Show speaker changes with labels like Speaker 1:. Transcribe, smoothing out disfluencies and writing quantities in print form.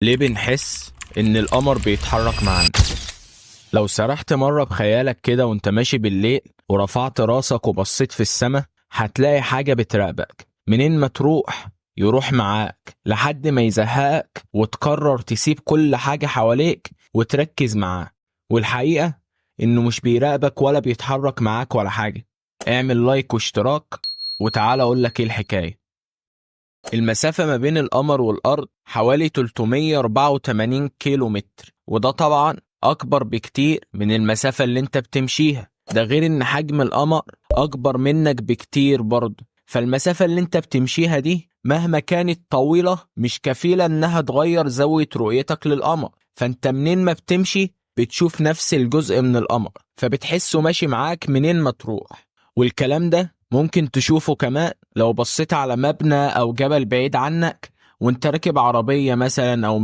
Speaker 1: ليه بنحس إن القمر بيتحرك معانا؟ لو سرحت مرة بخيالك كده وانت ماشي بالليل ورفعت راسك وبصيت في السماء، هتلاقي حاجة بتراقبك منين ما تروح، يروح معاك لحد ما يزهقك وتقرر تسيب كل حاجة حواليك وتركز معاه. والحقيقة إنه مش بيراقبك ولا بيتحرك معاك ولا حاجة. اعمل لايك واشتراك وتعالى أقولك ايه الحكاية. المسافة ما بين القمر والأرض حوالي 384 كيلو متر، وده طبعا أكبر بكتير من المسافة اللي انت بتمشيها. ده غير ان حجم القمر أكبر منك بكتير برضه، فالمسافة اللي انت بتمشيها دي مهما كانت طويلة مش كفيلة انها تغير زاوية رؤيتك للقمر. فانت منين ما بتمشي بتشوف نفس الجزء من القمر، فبتحسه ماشي معاك منين ما تروح. والكلام ده ممكن تشوفه كمان لو بصيت على مبنى أو جبل بعيد عنك وانت راكب عربية مثلا أو